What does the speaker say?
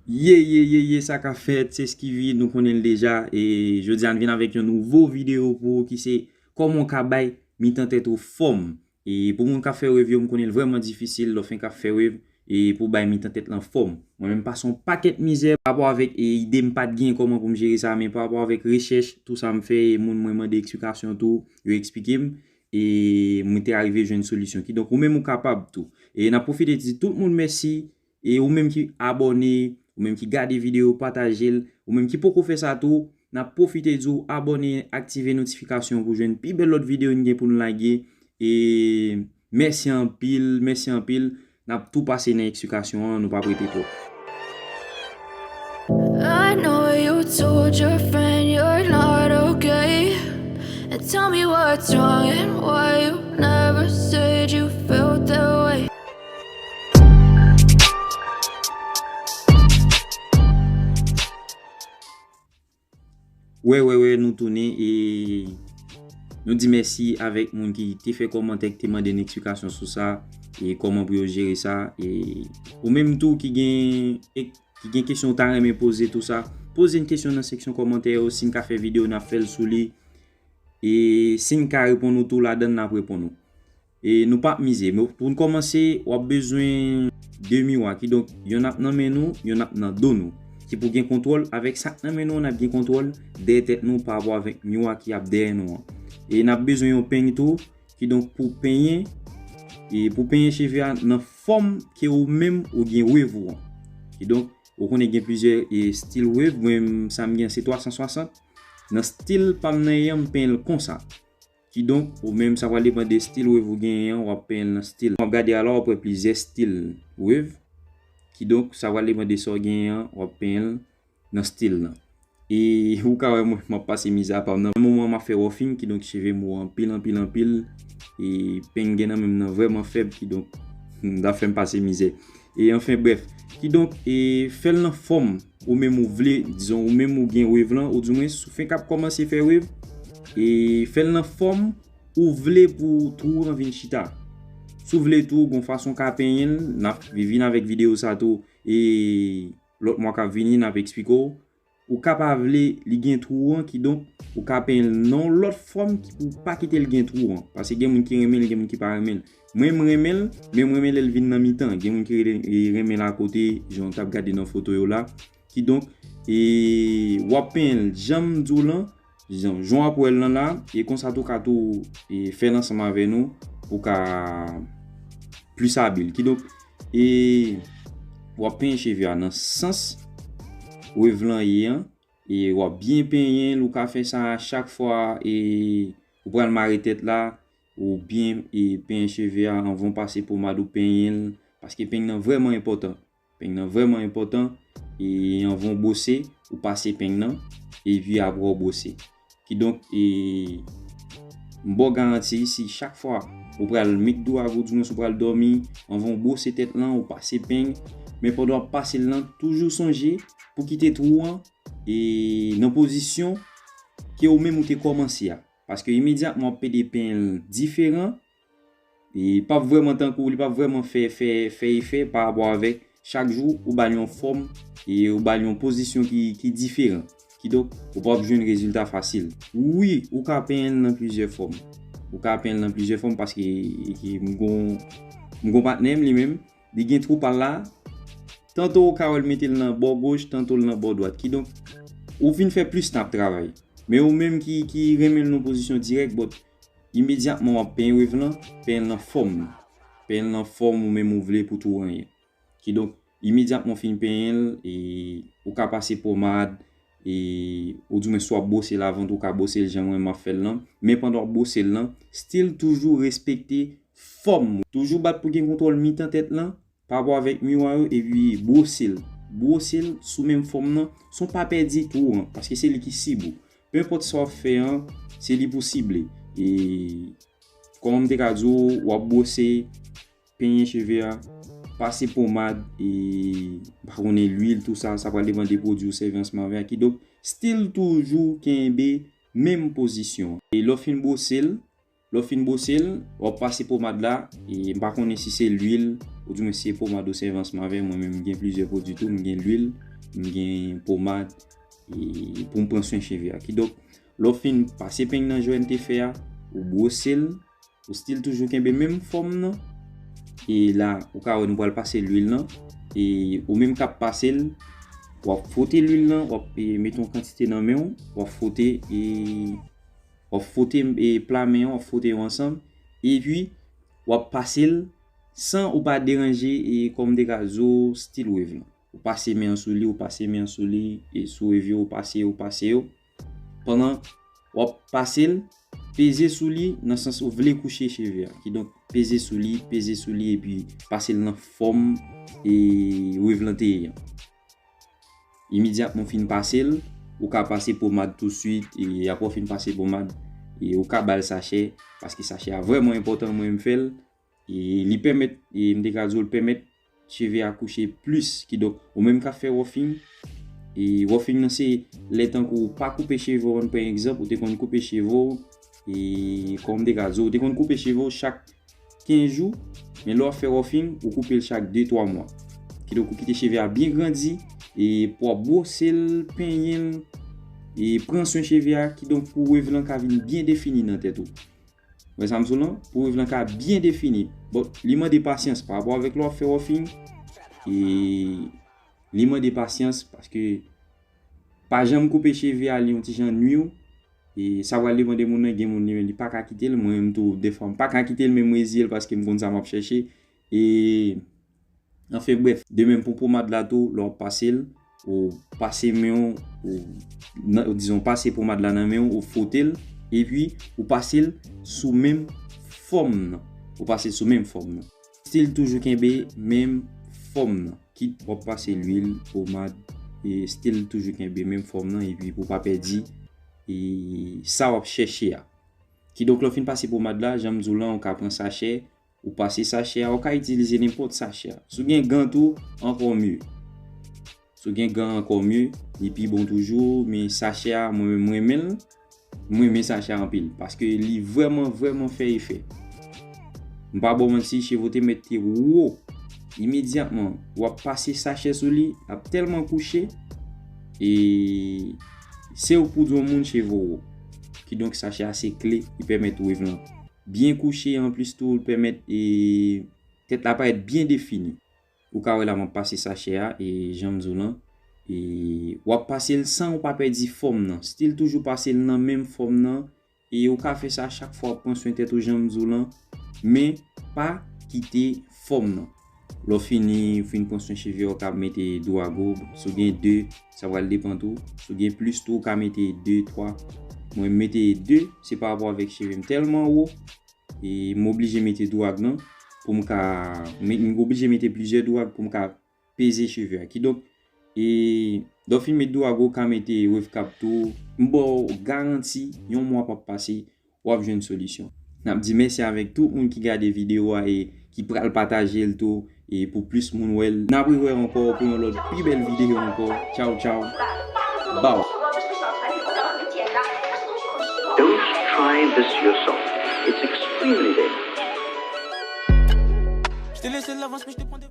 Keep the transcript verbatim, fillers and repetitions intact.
Ye, ye, ye, ye, sa k ap fèt, se Skivi, nou konnen l deja. E jodi a, n vin avèk yon nouvo videyo pou ou ki se kòman w ka bay mitan tèt ou fòm. E pou moun k ap fè rev yo, m konnen l vrèman difisil lè w fenk ap fè rev e pou w bay mitan tèt lan fòm. Mwen menm pase yon pakèt mizè pa rapò avèk e ide m pa t gen kòman pou m jere sa, men pa rapò avèk rechèch, tou sa m fè, e moun mwen mande eksplikasyon tou, yo eksplike m, e mwen te arive jwenn solisyon. Kidonk, ou menm ou kapab tou. E n ap pwofite di tout moun mèsi, e ou menm ki abòne, ou menm ki gade videyo, pataje l, ou menm ki poko fè sa tou, n ap pwofite di w abòne, aktive notifikasyon pou jwenn pi bèl lòt videyo n gen pou n lage. E mèsi anpil, mèsi anpil. N ap tou pase nan eksplikasyon an, nou p ap rete twòp. I know you told your friend you're not okay. And tell me what's wrong and why you never said you felt that way. Wè, wè, wè, nou tounen e nou di mèsi avèk moun ki te fè kòmantè, ki te mande n eksplikasyon sou sa, e kòman pou yo jere sa. E ou menm tou ki gen, ki gen kesyon ou ta renmen poze, tou sa, poze n kesyon nan seksyon kòmantè yo. Si n ka fè videyo, n ap fè l sou li. E si n ka reponn ou tou ladan l, n ap reponn ou. E nou p ap mize. Men pou n kòmanse, w ap bezwen de miwa. Kidonk, yonn ap nan men nou, yonn ap nan do nou. Ki pou gen kontwòl, avèk sa k nan men nou an, n ap gen kontwòl dèyè tèt nou pa rapò avèk miwa ki ap dèyè nou an. E n ap bezwen yon peny tou, kidonk pou penyen, e pou penyen cheve a nan fòm ke ou menm ou gen wave ou an. Kidonk, ou konnen gen plizyè e stil wave, mwen menm sa m gen se twa san swasant. Nan stil pa m nan ye an, m penyen l konsa. Kidonk, ou menm sa pral depann de stil wave ou genyen an, w ap penyen l nan stil. W ap gade a la, w ap wè plizyè stil wave. Kidonk, sa pral depann de sa w genyen an, w ap penyen l nan stil lan. E ou ka wè mwen, m ap pase mizè apa m nan. Nan moman m ap fè ruffing, kidonk cheve m wo anpil, anpil, anpil. E peny gen nan men m nan vrèman fèb, kidonk, hmm, l ap fè m pase mizè. E anfen, brèf. Kidonk, e fè l nan fòm ou menm ou vle, dizon, ou menm ou gen wave lan, oudimwens, si w fenk ap kòmanse fè wave, e fè l nan fòm ou vle pou twou an vin chita. Si w vle tou, gon fason w ka penyen l, n ap vin avèk videyo sa tou, e lòt mwa k ap vini, n ap eksplike w. Ou ka pa vle li gen twou an, kidonk, ou ka penyen l nan yon lòt fòm ki pou pa kite l gen twou an. Paske gen moun ki renmen l, gen moun ki pa renmen l. Mwen, m renmen l, men m renmen lè l vin nan mitan. Gen moun ki re-, e renmen l akote, jan w t ap gade nan foto yo la. Kidonk, e w ap penyen l jan m di w lan, jan, jan w ap wè l lan la, e konsa tou w ka tou, e fè l ansanm avè nou, pou w ka plis abil. Kidonk, e w ap penyen cheve a nan sans wave lan ye an, e w ap byen penyen l, ou ka fè sa chak fwa, e ou pral mare tèt la, ou byen, e penyen cheve a anvan w pase pomad ou penyen l, paske peny nan vrèman enpòtan. Peny nan vrèman enpòtan, e anvan w bwose, ou pase peny nan, epi apre w bwose. Kidonk, e m ba w garanti, si chak fwa ou pral met dwag ou, oudimwens ou pral dòmi, anvan w bwose tèt lan, ou pase peny, men pandan w ap pase l lan, toujou sonje pou kite twou an, e nan pozisyon ke ou menm ou te kòmanse a. Paske imedyatman w ap pede penyen l diferan, e p ap vrèman tankou, li p ap vrèman fè, fè, fè efè pa rapò avèk chak jou ou ba l yon fòm e ou ba l yon pozisyon ki, ki diferan. Kidonk, ou p ap jwenn rezilta fasil. Wi, ou ka penyen l nan plizyè fòm. Ou ka penyen l nan plizyè fòm paske, e, m gon, m gon patnè m li menm, li gen twou pa l la, tanto ou ka wè l mete l nan bò goch, tanto l nan bò dwat. Kidonk, ou vin fè plis tan ap travay. Men ou menm ki, ki renmen l nan pozisyon dirèk, but imedyatman w ap penyen wave lan, penyen l nan fòm li. Penyen l nan fòm ou menm ou vle pou twou an ye. Kidonk, imedyatman w fin penyen l, e ou ka pase pomad, e oudimwens si w ap bwose l avan tou, ou ka bwose l jan mwen m ap fè l lan. Men pandan w ap bwose l lan, still toujou respekte fòm ou. Toujou bat pou gen kontwòl mitan tèt lan, pa rapò avèk miwa yo, epi bwose l. Bwose l sou menm fòm nan, san w pa pèdi twou an, paske se li ki sib ou. Penenpòt sa w ap fè an, se li pou sible. E kòman m te ka di w, w ap bwose, penyen cheve a, pase pomad, e m pa konnen lwil, tou sa, sa pral depann de pwodui ou sèvi ansanm avè a. Kidonk, still toujou kenbe menm pozisyon an. E lè w fin bwose l, lè w fin bwose l, w ap pase pomad la, e m pa konnen si se lwil, oudimwens si se pomad ou sèvi ansanm avè, mwen menm m gen plizyè pwodui tou, m gen lwil, m gen pomad, e pou m pran swen cheve a. Kidonk, lè w fin pase peny nan jan w te fè a, ou bwose l, ou still toujou kenbe menm fòm nan, e la, ou ka wè nou pral pase lwil lan, e ou menm k ap pase l, w ap fwote lwil lan, w ap, e, mete yon kantite nan men w, w ap fwote, e, w ap fwote, e, pla men an, w ap fwote yo ansanm, epi w ap pase l san ou pa deranje, e, kòm m te ka di w, still wave lan. Ou pase men an sou li, ou pase men an sou li, e sou wave yo, ou pase yo, ou pase yo. Pandan w ap pase l, peze sou li nan sans ou vle kouche cheve a. Kidonk, peze sou li, peze sou li, epi pase l nan fòm e wave lan te ye an. Imedyatman w fin pase l, ou ka pase pomad touswit, e apre w fin pase pomad, e ou ka ba l sachè, paske sachè a vrèman enpòtan, mwen menm fè l, e li pèmèt, e m te ka di w, l pèmèt cheve a kouche plis. Kidonk, ou menm k ap fè ruffing, e ruffing nan se lè tankou ou pa koupe cheve w, ann pran egzanp, ou te konn koupe cheve w, e kòm m te ka di w, ou te konn koupe cheve w chak kenz jou, men lè w ap fè ruffing, ou koupe l chak de twa mwa. Kidonk, ou kite cheve a byen grandi, e pou w ap bwose l, penyen l, e pran swen cheve a, kidonk pou wave lan ka vin byen defini nan tèt ou. Wè sa m di w lan? Pou wave lan ka byen defini. Bon, li mande pasyans pa rapò avèk lè w ap fè ruffing, e li mande pasyans paske pa janm koupe cheve a, li yon ti jan nui w. E sa pral depann de moun nan, gen moun li menm li pa ka kite l, mwen menm tou, defwa m pa ka kite l, men m reziye l paske m konn sa m ap chèche. E, anfen, brèf, de menm pou pomad la tou, lè w ap pase l, ou pase men w, ou, nan, dizon, pase pomad la nan men w, ou fwote l, epi ou pase l sou menm fòm nan. Ou pase l sou menm fòm nan. Still toujou kenbe menm fòm nan. Kit w ap pase lwil, pomad, e still toujou kenbe menm fòm nan, epi pou w pa pèdi, e sa w ap chèche a. Kidonk, lè w fin pase pomad la, jan m di w lan, ou ka pran sachè, ou pase sachè a, ou ka itilize nenpòt sachè a. Si w gen gan tou, ankò mye. Si w gen gan, ankò mye, li pi bon toujou, men sachè a, mwen menm, m renmen l. M renmen sachè a anpil, paske li vrèman, vrèman fè efè. M pa ba w manti, cheve w te mèt te wo. Imedyatman, w ap pase sachè sou li, l ap tèlman kouche, e se w pou di yon moun cheve w wo. Kidonk, sachè a se kle, li pèmèt wave lan byen kouche, anplis tou, li pèmèt, e, tèt la parèt byen defini. Ou ka wè la m ap pase sachè a, e jan m di w lan, e w ap pase l san ou pa pèdi fòm nan. Still toujou pase l nan menm fòm nan, e ou ka fè sa chak fwa w ap pran swen tèt ou jan m di w lan, men pa kite fòm nan. Lè w fini, w fin pran swen cheve w, w ka mete dwag ou, si w gen de, sa pral depann tou. Si w gen plis tou, w ka mete de, twa. Mwen, m mete de, se pa rapò avèk cheve m tèlman wo, e m oblije mete dwag nan pou m ka, m, m oblije mete plizyè dwag pou m ka peze cheve a. Kidonk, e lè w fin met dwag ou, w ka mete wave cap tou. M ba w garanti, yon mwa p ap pase, w ap jwenn solisyon. N ap di mèsi avèk tout moun ki gade videyo a e ki pral pataje l tou, e pou plis moun wè l. N ap rewè ankò pou yon lòt pi bèl videyo ankò. Tchaw, tchaw. Baw. Don't try this yourself. It's extremely dangerous. Je t'ai laissé l'avance, mais je te prends des